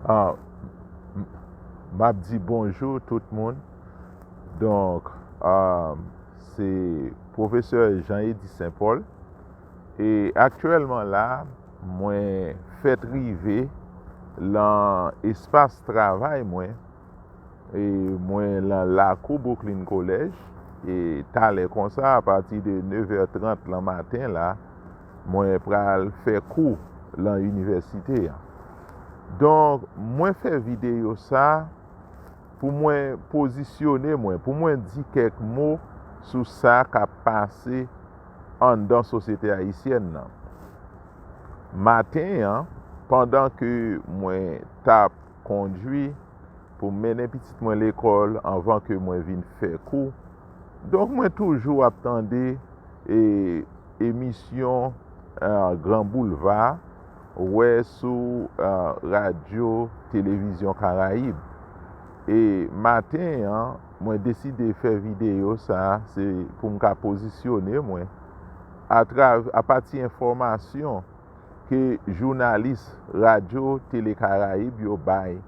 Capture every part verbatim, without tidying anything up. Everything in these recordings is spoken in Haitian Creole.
Ah, m- m ap di bonjou tout moun. Donk, ah, se pwofesè Jean Eddy Saint Paul. E aktyèlman la, mwen fèt rive lan espas travay mwen. E mwen lan lakou Brooklyn College. E talè konsa, apati de nevè trant lan maten la, mwen pral fè kou lan inivèsite a. Donk, mwen fè videyo sa pou mwen pozisyone mwen, pou mwen di kèk mo sou sa k ap pase anndan sosyete ayisyèn nan. Maten an, pandan ke mwen t ap kondui pou mennen pitit mwen lekòl anvan ke mwen vin fè kou, donk mwen toujou ap tande e, emisyon, eh, Gran Boulva, wè sou, eh, Radyo Televizyon Karayib. E maten an, mwen deside fè videyo sa, se pou m ka pozisyone mwen atrav- apati enfòmasyon ke jounalis Radyo Tele Karayib yo bay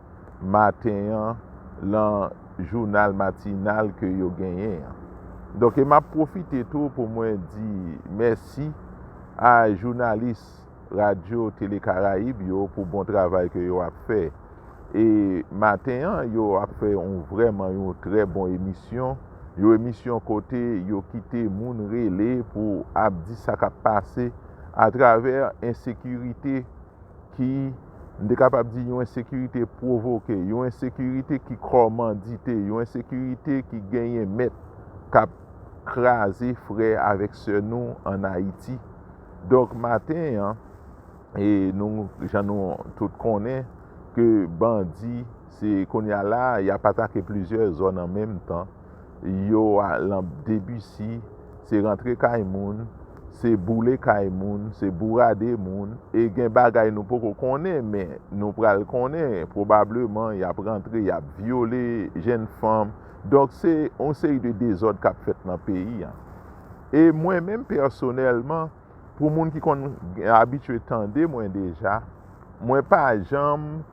maten an lan jounal matinal ke yo genyen an. Donk, e m ap pwofite tou pou mwen di mèsi a jounalis Radyo Tele Karayib yo pou bon travay ke yo ap fè. E maten an, yo ap fè yon vrèman yon trè bon emisyon. Yon emisyon kote yo kite moun rele pou ap di sa k ap pase atravè ensekirite ki, m te kapab di, yon ensekirite pwovoke, yon ensekirite ki kòmandite, yon ensekirite ki genyen mèt, k ap kraze frè avèk sè nou ann Ayiti. Donk, maten an, e nou, jan nou tout konnen, ke bandi, se kounye a la, y ap atake plizyè zòn an menm tan. Yo a, lan debisi, se rantre kay moun, se boule kay moun, se bourade moun, e gen bagay nou poko konnen, men nou pral konnen, pwobableman, y ap rantre, y ap vyole jenn fanm. Donk, se yon seri de dezòd k ap fèt nan peyi a. E mwen menm, pèsonèlman, pou moun ki konn abitye tande mwen deja, mwen pa janm,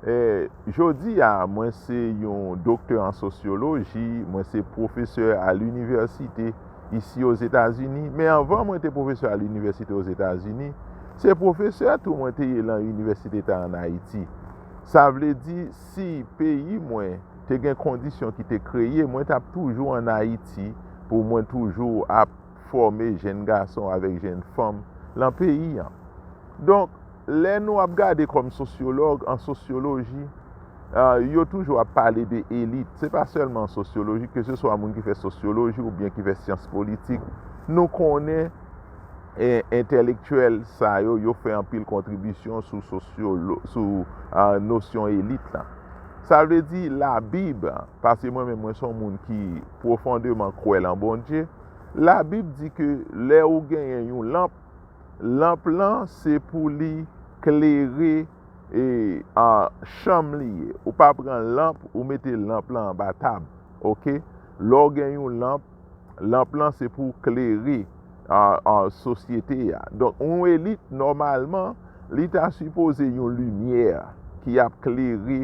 eh, jodi a, mwen se yon doktè an sosyoloji, mwen se pwofesè a linivèsite isi Ozetazini, men anvan mwen te pwofesè a linivèsite Ozetazini, se pwofesè tou mwen te ye lan inivèsite ta ann Ayiti. Sa vle di, si peyi mwen te gen kondisyon ki te kreye, mwen t ap toujou ann Ayiti pou mwen toujou ap fòme jenn gason avèk jenn fanm lan peyi an. Donk, lè nou ap gade kòm sosyològ, an sosyoloji, ah, yo toujou ap pale de elit. Se pa sèlman an sosyoloji, keseswa moun ki fè sosyoloji oubyen ki fè syans politik, nou konnen, eh, entèlektyèl sa yo, yo fè anpil kontribisyon sou sosyolo-, sou, ah, nosyon elit la. Sa vle di Labib, paske mwen menm mwen se yon moun ki pwofondeman kwè lan Bondye, Labib di ke lè ou genyen yon lanp, lanp lan se pou li klere, e, a, chanm li ye. Ou pa pran lanp, ou mete lanp lan anba tab. Oke? Lè w gen yon lanp, lanp lan se pou klere, a, a, sosyete a. Donk, yon elit, nòmalman, li ta sipoze yon limyè ki ap klere,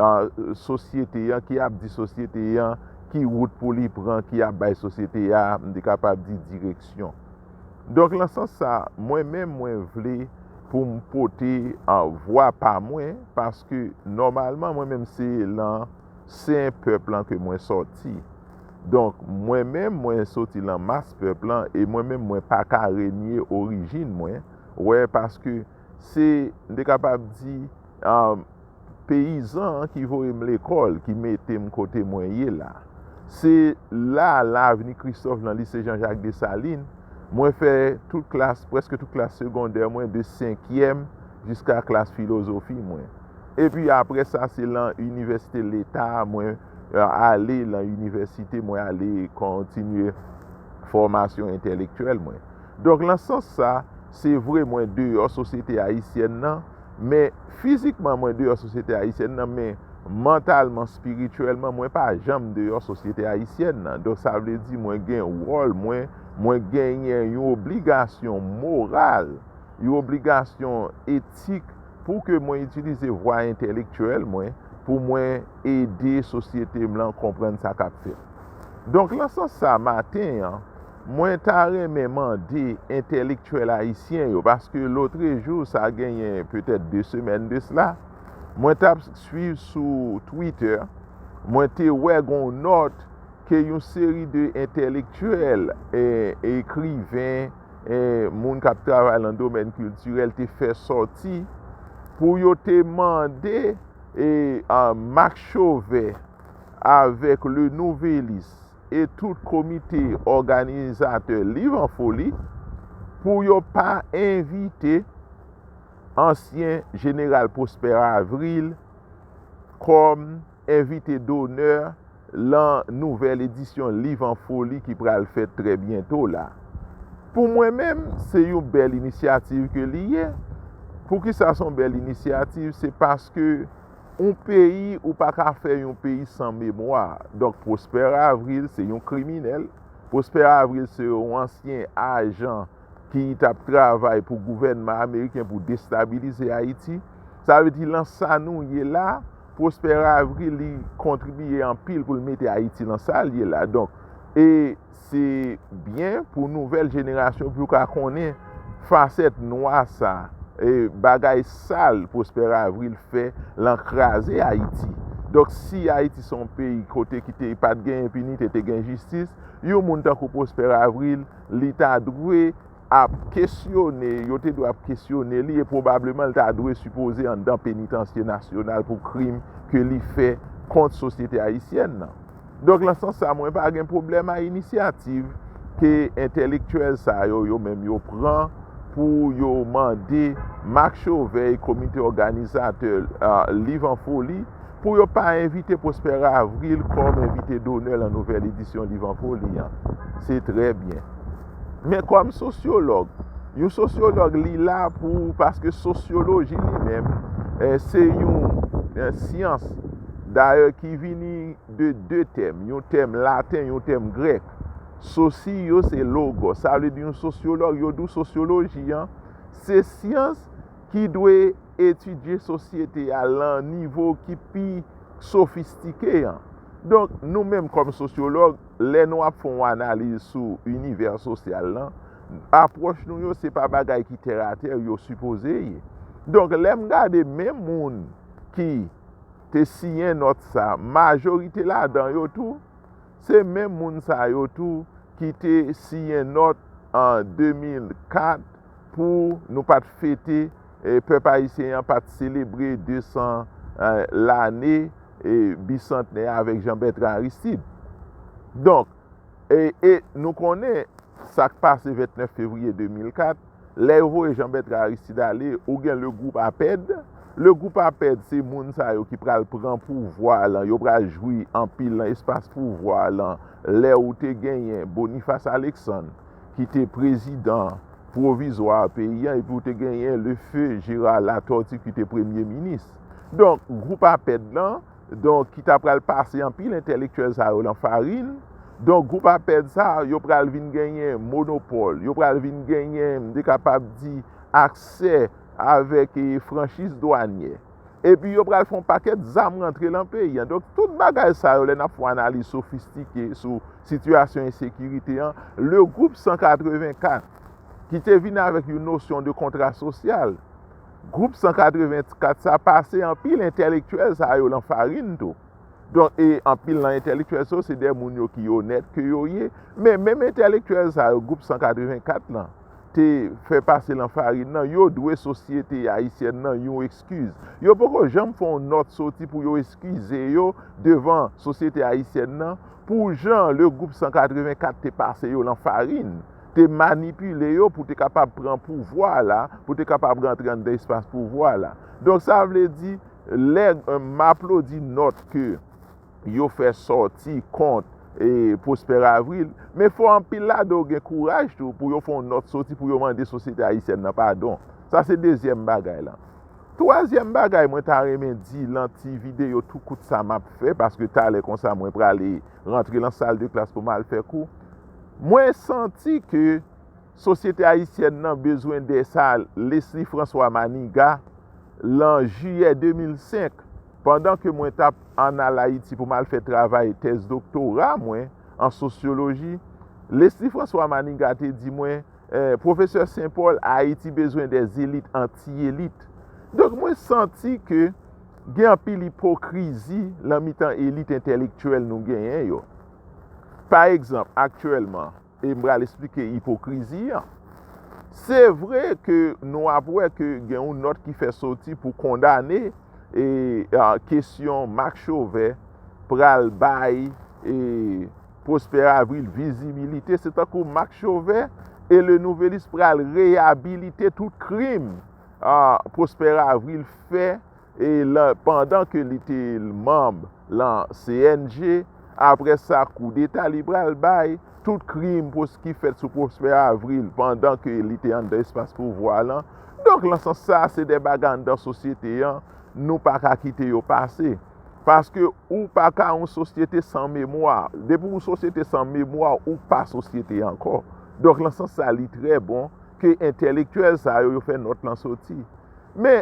a, sosyete an, ki ap di sosyete an ki wout pou li pran, ki ap bay sosyete a, m te kapab di, direksyon. Donk, lan sans sa, mwen menm, mwen vle pou m pote, a, vwa pa mwen, paske nòmalman, mwen menm, se lan sen pèp lan ke mwen sòti. Donk, mwen menm, mwen sòti lan mas pèp lan, e mwen menm, mwen pa ka renye orijin mwen, wè, paske se, m te kapab di, a, peyizan an ki voye m lekòl, ki mete m kote mwen ye la. Se la, lan Avni Kristòf, lan lise Jean Jacques Dessalines, mwen fè tout klas, prèske tout klas segondè mwen, de senkyèm jiska klas filozofi mwen. Epi apre sa, se lan inivèsite leta a mwen, eh, ale, lan inivèsite, mwen ale kontinye fòmasyon entèlektyèl mwen. Donk, lan sans sa, se vre mwen deyò sosyete ayisyèn nan, men fizikman mwen deyò sosyete ayisyèn nan, men mantalman, espirityèlman, mwen pa janm deyò sosyete ayisyèn nan. Donk, sa vle di mwen gen wòl mwen, mwen genyen yon obligasyon moral, yon obligasyon etik pou ke mwen itilize vwa entèlektyèl mwen pou mwen ede sosyete m lan konprann sa k ap fèt. Donk, lan sans sa, maten an, mwen ta renmen mande entèlektyèl ayisyen yo, paske lotrejou, sa genyen petèt de semèn de sila, mwen t ap swiv sou Twitter, mwen te wè gon nòt ke yon seri de entèlektyèl, e, ekriven, e, moun k ap travay lan domèn kiltirèl te fè sòti pou yo te mande, e, a, Marc Chauvet avèk Le Nouvelliste e tout komite òganizatè Liv an Foli pou yo pa envite ansyen jeneral Prosper Avril kòm envite donè lan nouvèl edisyon Liv an Foli ki pral fèt trè byento la. Pou mwen menm, se yon bèl inisyativ ke li ye. Poukisa se yon bèl inisyativ? Se paske yon peyi, ou pa ka fè yon peyi san memwa. Donk, Prosper Avril se yon kriminèl. Prosper Avril se yon ansyen ajan ki t ap travay pou gouvènman ameriken pou destabilize Ayiti. Sa vle di, lan sa nou ye la, Prosper Avril, li kontribiye anpil pou l mete Ayiti lan sa l ye la. Donk, e se byen pou nouvèl jenerasyon pou yo ka konnen fasèt nwa sa, e bagay sal Prosper Avril fè lan kraze Ayiti. Donk, si Ayiti se yon peyi kote ki te pa t gen enpinite, te gen jistis, yon moun tankou Prosper Avril, li ta dwe ap kesyone, yo te dwe ap kesyone li, e pwobableman li ta dwe sipoze anndan penitansye nasyonal pou krim ke li fè kont sosyete ayisyèn nan. Donk, lan sans sa, mwen pa gen pwoblèm a inisyativ ke entèlektyèl sa yo, yo menm yo pran pou yo mande Marc Chauvet, komite òganizatè, a, Liv an Foli, pou yo pa envite Prosper Avril kòm envite donè lan nouvèl edisyon Liv an Foli an. Se trè byen. Men kòm sosyològ, yon sosyològ li la pou, paske sosyoloji li menm, eh, se yon, eh, syans, dayè ki vini de de tèm, yon tèm laten, yon tèm grèk. Sosi yo se logos, sa vle di yon sosyològ, yo di w sosyoloji an, se syans ki dwe etidye sosyete a lan nivo ki pi sofistike an. Donk, nou menm kòm sosyològ, lè nou ap fè yon analiz sou inivè sosyal lan, apwòch nou yo se pa bagay ki tèratè yo sipoze ye. Donk, lè m gade menm moun ki te siyen nòt sa, majorite ladan yo tou, se menm moun sa yo tou ki te siyen nòt an de mil kat pou nou pa t fete, e pèp ayisyen an pa t selebre de san, e, lane, e, bisantnè avèk Jean Bertrand Aristide. Donk, e, e nou konnen sa k pase vennèf fevriye de mil kat, lè yo voye Jean Bertrand Aristide ale, ou gen le groupe APED. Le groupe APED, se moun sa yo ki pral pran pouvwa lan, yo pral jwi anpil lan espas pouvwa lan. Lè ou te genyen Boniface Alexandre, ki te prezidan pwovizwa peyi an, epi ou te genyen le feu Gérard Latortue ki te premye minis. Donk, group APED lan, donk, ki ta pral pase anpil entèlektyèl sa yo lan farin. Donk, group APED sa, yo pral vin genyen monopòl, yo pral vin genyen, m te kapab di, aksè avèk, e, franchiz dwanyè. Epi yo pral fè yon pakèt zam rantre lan peyi an. Donk, tout bagay sa yo, lè n ap fè yon analiz sofistike sou sitiyasyon ensekirite an, le groupe san katrevenkat, ki te vin avèk yon nosyon de kontra sosyal, group san katrevenkat sa pase anpil entèlektyèl sa yo lan farin tou. Donk, e anpil nan entèlektyèl sa yo, se de moun yo ki onèt ke yo ye. Men menm entèlektyèl sa yo, group san katrevenkat lan, te fè pase lan farin nan, yo dwe sosyete ayisyèn nan yon eskiz. Yo poko janm fè yon nòt soti pou yo eskize yo devan sosyete ayisyèn nan pou jan le group san katrevenkat te pase yo lan farin, te manipile yo pou te kapab pran pouvwa la, pou te kapab rantre anndan espas pouvwa la. Donk, sa vle di, lè, e, m aplodi nòt ke yo fè sòti kont, e, Prosper Avril, men fò anpil ladan yo gen kouraj tou pou yo fè yon nòt soti pou yo mande sosyete ayisyèn nan padon. Sa se dezyèm bagay lan. Twazyèm bagay mwen ta renmen di lan ti videyo tou kout sa m ap fè, paske talè konsa mwen prale rantre lan sal de klas pou m al fè kou. Mwen santi ke sosyete ayisyèn nan bezwen de sa Leslie François Manigat, lan jiyè de mil senk, pandan ke mwen t ap ann al Ayiti pou m al fè travay tèz doktora mwen an sosyoloji, Leslie François Manigat te di mwen, eh, Pwofesè Sen Pòl, Ayiti bezwen dè elit anti-elit. Donk, mwen santi ke gen anpil ipokrizi lan mitan elit entèlektyèl nou genyen yo. Pa egzanp, aktyèlman, e m pral esplike ipokrizi an. Se vre ke nou ap wè ke gen yon nòt ki fè soti pou kondane e, a, kesyon Marc Chauvet pral bay e, Prosper Avril vizibilite. Se tankou Marc Chauvet e Le Nouvelliste pral reyabilite tout krim, a, Prosper Avril fè e lan, pandan ke li te manm lan C N G, apre sa, koudeta li pral bay, tout krim pwos-, ki fèt sou Prosper Avril pandan ke li te anndan espas pouvwa lan. Donk, lan sans sa, se de bagay anndan sosyete an, nou pa ka kite yo pase. Paske ou pa ka yon sosyete san memwa. Depi yon sosyete san memwa, ou pa sosyete ankò. Donk, lan sans sa, li trè bon ke entèlektyèl sa yo, yo fè nòt lan soti. Men,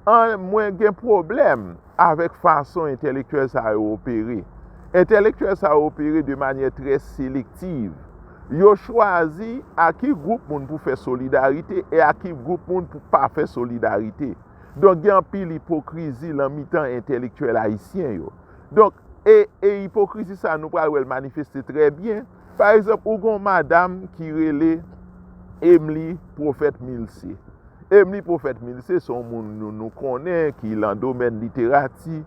an, mwen gen pwoblèm avèk fason entèlektyèl sa yo opere. Entèlektyèl sa yo opere de manyè trè selektiv. Yo chwazi a ki gwoup moun pou fè solidarite e a ki gwoup moun pou pa fè solidarite. Donk, gen anpil ipokrizi lan mitan entèlektyèl ayisyen yo. Donk, e, e ipokrizi sa, nou pral wè l manifeste trè byen. Pa egzanp, ou gon madanm ki rele Emily Prophète Milcé. Emily Prophète Milcé se yon moun nou, nou konnen ki lan domèn literati,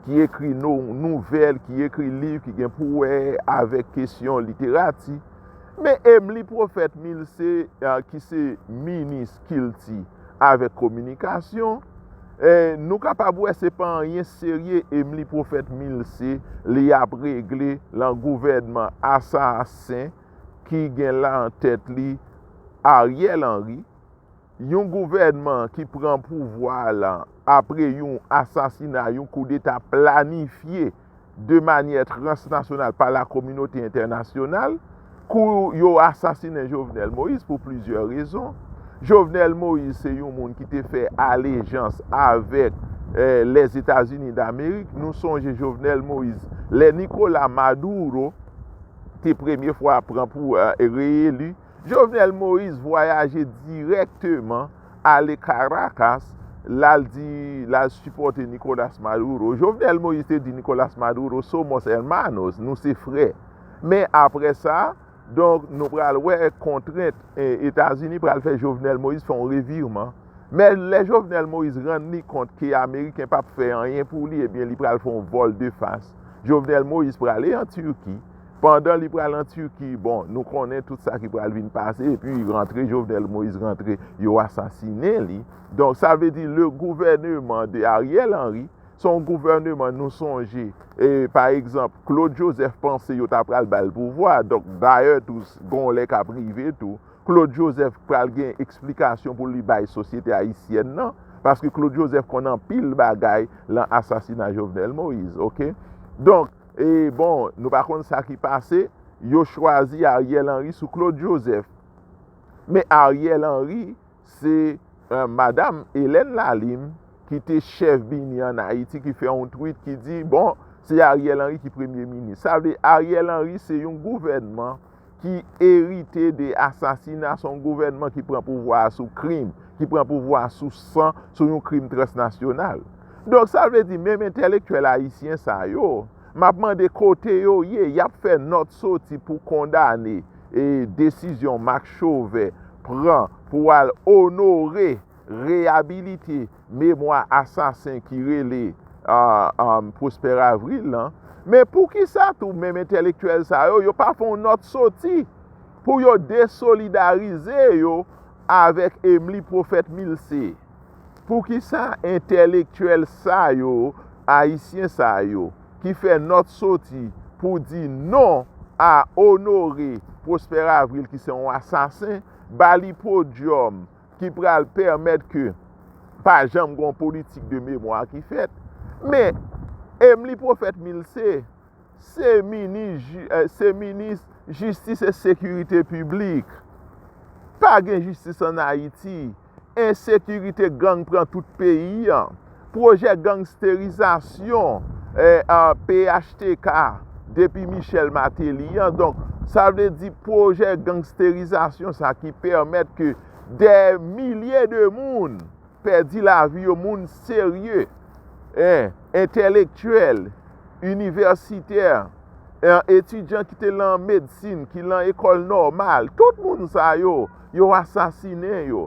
ki ekri nou, nouvèl, ki ekri liv ki gen pou wè avèk kesyon literati. Men Emily Prophète Milcé, a, ki se minis kilti avèk kominikasyon, e, nou kapab wè se pa anyen serye Emily Prophète Milcé li ap regle lan gouvènman asasen ki gen lan tèt li Ariel Henry, yon gouvènman ki pran pouvwa la apre yon asasina, yon koudeta planifye de manyè transnasyonal pa la kominote entènasyonal, kou yo asasinen Jovenel Moïse pou plizyè rezon. Jovenel Moïse se yon moun ki te fè alejans avèk, eh, Lèzetazini Damerik. Nou sonje Jovenel Moïse, lè Nicolas Maduro te premye fwa pran pou, eh, reyeli, Jovenel Moïse vwayaje dirèkteman ale Caracas, l al di, l al sipòte Nicolas Maduro. Jovenel Moïse te di Nicolas Maduro, "Somos hermanos, nou se frè." Men apre sa, donk, nou pral wè kontrent, eh, Etazini pral fè Jovenel Moïse fè yon revirman. Men lè Jovenel Moïse rann li kont ke Ameriken p ap fè anyen pou li, ebyen, li pral fè yon vòl de fas. Jovenel Moïse prale an Tiki. Pandan li pral an Tiki, bon, nou konnen tout sa ki pral vin pase, epi rantre, Jovenel Moïse rantre, yo asasinen li. Donk, sa vle di, le gouvernement de Ariel Henry, se yon gouvènman nou sonje, e, pa egzanp, Claude Joseph panse yo ta pral ba l pouvwa. Donk, dayè tou, gon lè k ap rive tou, Claude Joseph pral gen eksplikasyon pou li bay sosyete ayisyèn nan, paske Claude Joseph konn anpil bagay lan asasina Jovenel Moïse, oke? Donk, e bon, nou pa konn sa ki pase, yo chwazi Ariel Henry sou Claude Joseph. Men Ariel Henry, se, eh, Madam Hélène Lalime, ki te chèf BINUH ann Ayiti, ki fè yon tweet ki di, bon, se Ariel Henry ki premye minis. Sa vle, Ariel Henry se yon gouvènman ki erite de asasina, se yon gouvènman ki pran pouvwa a sou krim, ki pran pouvwa a sou san, sou yon krim transnasyonal. Donk, sa vle di, menm entèlektyèl ayisyen sa yo, m ap mande kote yo ye, y ap fè nòt soti pou kondane, e, desizyon Marc Chauvet pran pou al onore, reyabilite memwa asasen ki rele, a, a, Prosper Avril lan. Men poukisa tou menm entèlektyèl sa yo, yo pa fè yon nòt soti pou yo desolidarize yo avèk Emily Prophète Milcé? Poukisa entèlektyèl sa yo, ayisyen sa yo, ki fè nòt soti pou di non a onore Prosper Avril ki se yon asasen, ba li podyòm ki pral pèmèt ke pa janm gen yon politik de memwa ki fèt. Men, Emily Prophète Milcé, se minis ji-, eh, se minis jistis e sekirite piblik. Pa gen jistis ann Ayiti. ensekirite, gang pran tout peyi an, pwojè gangsterizasyon, eh, ah, P H T K depi Michel Martelly an. Donk, sa vle di pwojè gangsterizasyon sa ki pèmèt ke dè milye de moun pèdi lavi yo, moun serye, en, entèlektyèl, inivèsitè, en, etidyan ki te lan medsin, ki lan ekòl nòmal, tout moun sa yo, yo asasinen yo.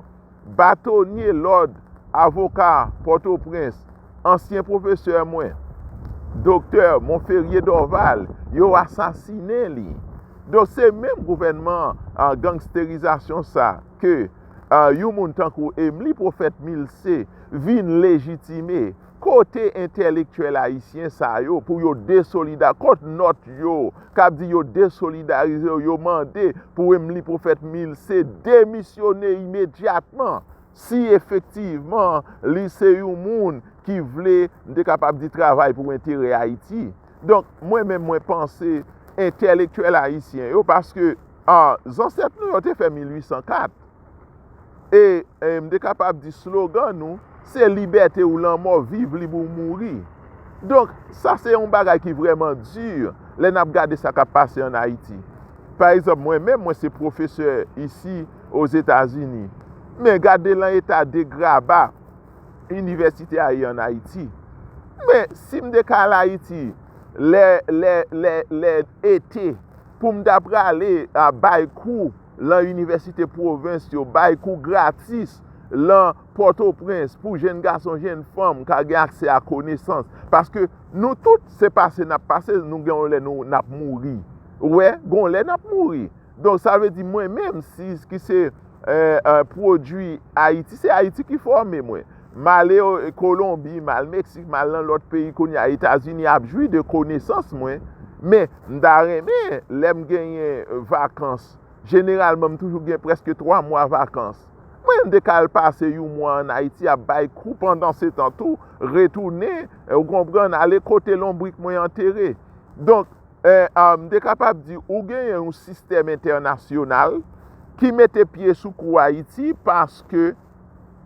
Batonye Lòd, avoka Pòtoprens, ansyen pwofesè mwen, Doktè Monferrier Dorval, yo asasinen li. Donk, se menm gouvènman, ah, gangsterizasyon sa ke, ah, yon moun tankou Emily Prophète Milcé vin lejitime. Kote entèlektyèl ayisyen sa yo pou yo desolida-, kot nòt yo k ap di yo desolidarize yo, yo mande pou Emily Prophète Milcé demisyone imedyatman si efektivman li se yon moun ki vle, m te kapab di, travay pou enterè Ayiti. Donk, mwen menm, mwen panse entèlektyèl ayisyen yo, paske, ah, zansèt nou yo te fè mil uit san kat. E, e m te kapab di slogan nou, se libète ou lanmò, viv lib ou mouri. Donk, sa se yon bagay ki vrèman di lè n ap gade sa k ap pase ann Ayiti. Pa egzanp, mwen menm, mwen se pwofesè isi Ozetazini. Men gade lan eta degraba inivèsite a ye ann Ayiti. Men si m te ka al Ayiti lè, lè, lè, lè ete, pou m ta prale a bay kou lan inivèsite pwovens yo, bay kou gratis lan Pòtoprens pou jèn gason, jèn fanm ka gen aksè a konesans. Paske nou tout, se pase n ap pase, nou gen yon lè nou, n ap mouri. Ou wè, gen yon lè n ap mouri. Donk, sa vle di mwen menm, si, ki se, eh, eh, pwodui Ayiti, se Ayiti ki fòme mwen. M ale o-, Kolonbi, m al Meksik, m al nan lòt peyi, kounye a Etazini ap jwi de konesans mwen. Men, m ta renmen, lè m genyen vakans, jeneralman, m toujou gen prèske twa mwa vakans. Mwen, m te ka al pase yon mwa ann Ayiti ap bay kou, pandan se tan tou, retounen, eh, ou konprann, ale kote lonbrik mwen antere. Donk, eh, ah, m te kapab di, ou genyen yon sistèm entènasyonal ki mete pye sou kou Ayiti paske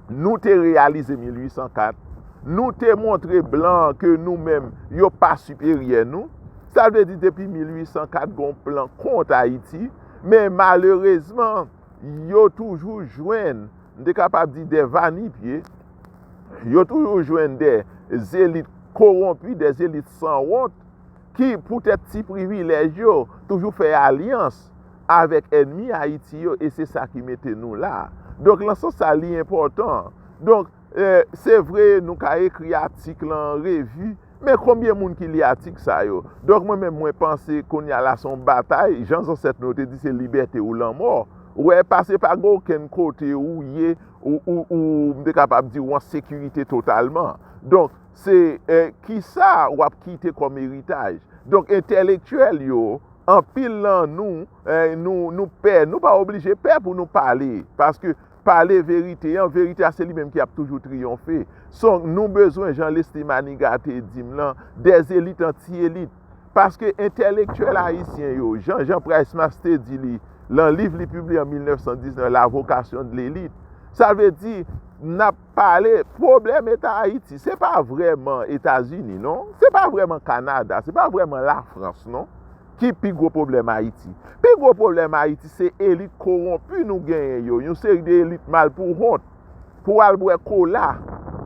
nou te reyalize mil uit san kat, nou te montre blan ke nou menm, yo pa siperyè nou. Sa vle di, depi mil uit san kat, gen yon plan kont Ayiti, men malerezman, yo toujou jwenn, m te kapab di, de vanipye, yo toujou jwenn de zelit kowonpi, de zelit sanwont, ki, poutèt ti privilèj yo, toujou fè alyans avèk ènmi Ayiti yo, e se sa ki mete nou la. Donk, lan sans sa, li enpòtan. Donk, eh, se vre, nou ka ekri atik lan revi, men konbyen moun ki li atik sa yo? Donk, mwen menm, mwen panse kounye a la se yon batay, jan zansèt nou yo te di se libète ou lanmò. Ou wè, pase pa gen okenn kote ou ye, ou, ou, ou, m te kapab di ou an sekirite totalman. Donk, se, eh, kisa w ap kite kòm eritaj? Donk, entèlektyèl yo, anpil lan nou, eh, nou, nou pè. Nou pa oblije pè pou nou pale. Paske pale verite an, verite a se li menm ki ap toujou triyonfe. Son, nou bezwen, jan Leslie Manigat te di m lan, dè elit anti-elit. Paske entèlektyèl ayisyen yo, jan Jean Price-Mars te di li, lan liv li pibliye an mil nèf san diznèf, La vocation de l'élite, sa vle di, n ap pale, pwoblèm Eta Ayiti, se pa vrèman Etazini, non. Se pa vrèman Kanada, se pa vrèman Lafrans, non, ki pi gwo pwoblèm Ayiti. Pi gwo pwoblèm Ayiti, se elit kowonpi nou genyen yo, yon seri de elit mal pou wont, pou al bwè kola,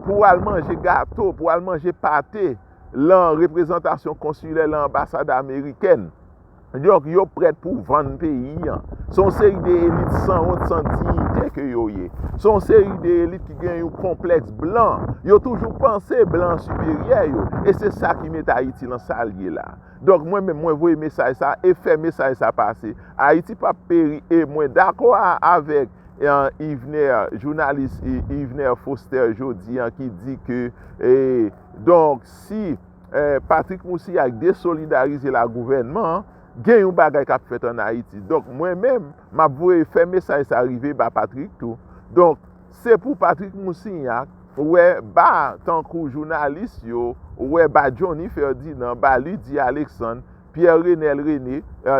pou al manje gato, pou al manje pate, lan reprezantasyon konsilè, lan anbasad amerikèn. Donk, yo prèt pou vann peyi an. Se yon seri de elit sanwont, san diyite ke yo ye. Se yon seri de elit ki gen yon konplèks blan. Yo toujou panse blan siperyè yo. E se sa ki mete Ayiti lan sa l ye la. Donk, mwen menm, mwen voye mesaj sa e fè mesaj sa pase. Ayiti p ap peri e mwen dakò a, avèk e, Yvener, jounalis, e, Yvener Foster jodi an ki di ke, e, donk, si, e, Patrick Moussignac desolidarize la gouvènman an, gen yon bagay k ap fèt ann Ayiti. Donk, mwen menm, m ap voye fè mesaj sa rive ba Patrick tou. Donk, se pou Patrick Moussignac, ou wè, ba tankou jounalis yo, ou wè, ba Johnny Ferdinand, ba Ludie Alexandre, Pierre Renel René, e,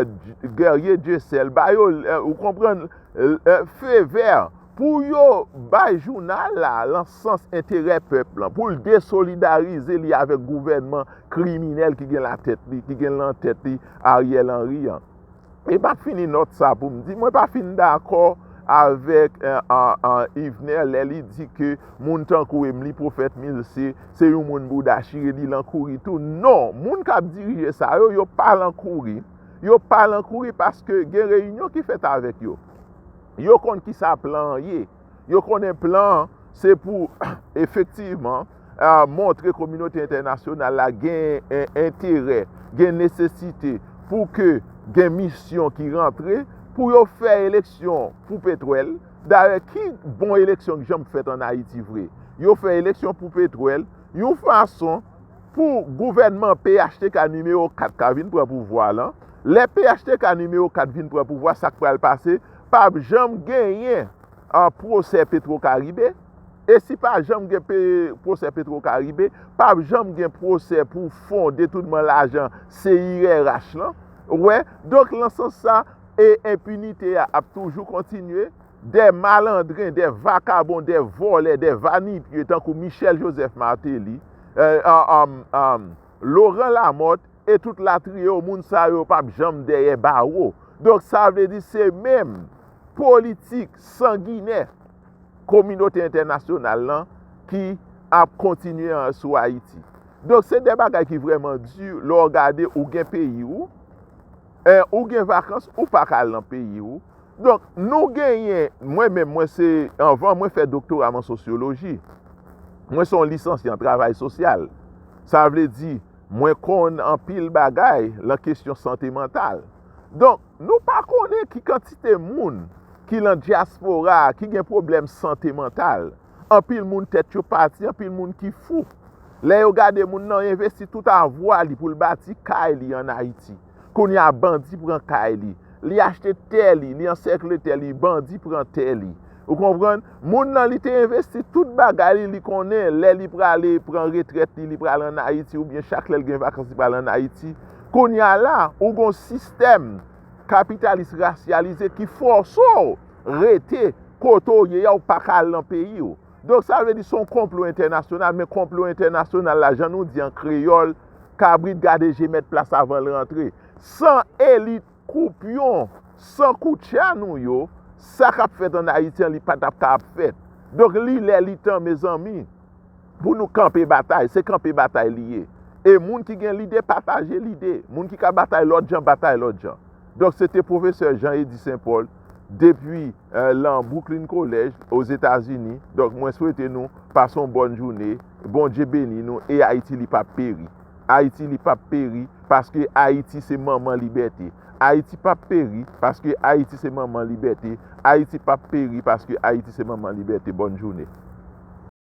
Guerrier Dieuseul, ba yo, e, ou konprann, e, e, fe vè pou yo bay jounal la nan sans enterè pèp lan, pou l desolidarize li avèk gouvènman kriminèl ki gen latèt li, ki gen nan tèt li Ariel Henry an. E m ap fini nòt sa pou m di, mwen pa fin dakò avèk Yvener lè li di ke moun tankou Emily Prophète Milcé se yon moun bouda chire, li lan kouri tou. Non, moun k ap dirije sa yo, yo pa lan kouri. Yo pa lan kouri paske gen reyinyon ki fèt avèk yo. Yo konn kisa plan an ye. Yo konnen plan an se pou efektivman montre kominote entènasyonal la gen enterè, gen nesesite pou ke gen misyon ki rantre pou yo fè eleksyon pou petwèl. Dayè, ki bon eleksyon ki janm fèt ann Ayiti vre? Yo fè eleksyon pou petwèl yon fason pou gouvènman P H T K nimewo kat ka vin pran pouvwa lan. Lè P H T K nimewo kat vin pran pouvwa, sa k pral pase? P ap janm genyen pwosè Petwokaribe. E si pa janm gen pwosè Petwokaribe, p ap janm gen pwosè pou fon detounman lajan C I R H lan. Ou wè? Donk, lan sans sa, e enpinite a ap toujou kontinye. Dè malandren, dè vakabon, dè vòlè, dè vanipye tankou Michel Joseph Martelly, Laurent Lamothe e tout latriye yo, moun sa yo p ap janm dèyè bawo. Donk, sa vle di se menm politik sanginè kominote entènasyonal lan ki ap kontinye sou Ayiti. Donk, se de bagay ki vrèman di lè w gade ou gen peyi w, ou gen vakans, ou pa ka al nan peyi w. Donk, nou genyen, mwen menm, mwen se, anvan mwen fè doktora m an sosyoloji, mwen se yon lisansye an travay sosyal. Sa vle di, mwen konn anpil bagay lan kesyon sante mantal. Donk, nou pa konnen ki kantite moun ki lan dyaspora a ki gen pwoblèm sante mantal. Anpil moun tèt yo pati, anpil moun ki fou. Lè yo gade moun nan envesti tout avwa li pou l bati kay li ann Ayiti. Kounye a, bandi pran kay li. Li achte tè li, li ansèkle tè li, bandi pran tè li. Ou konprann? Moun nan, li te envesti tout bagay li, li konnen lè li prale pran retrèt li, li prale ann Ayiti, oubyen chak lè l gen vakans, li prale ann Ayiti. Kounye a la, ou gon sistèm kapitalis rasyalize ki fòse w rete kote w ye a, ou pa ka al nan peyi w. Donk, sa vle di se yon konplo entènasyonal, men konplo entènasyonal la, jan nou di an kreyòl, kabrit gade je mèt plas avan l rantre. San elit koupyon, san koutcha nou yo, sa k ap fèt ann Ayiti an, li pa t ap ka ap fèt. Donk, li lè, li tan, mezanmi, pou nou kanpe batay. Se kanpe batay li ye. E moun ki gen lide, pataje lide. Moun ki ka batay lòt jan, batay lòt jan. Donk, se te pwofesè Jean Eddy Saint Paul, depi, eh, lan Brooklyn College, Ozetazini. Donk, mwen swete nou pase yon bòn jounen. Bondye beni nou e Ayiti, li p ap peri. Ayiti, li p ap peri, paske Ayiti se manman libète. Ayiti p ap peri, paske Ayiti se manman libète. Ayiti p ap peri, paske Ayiti se manman libète. Bòn jounen.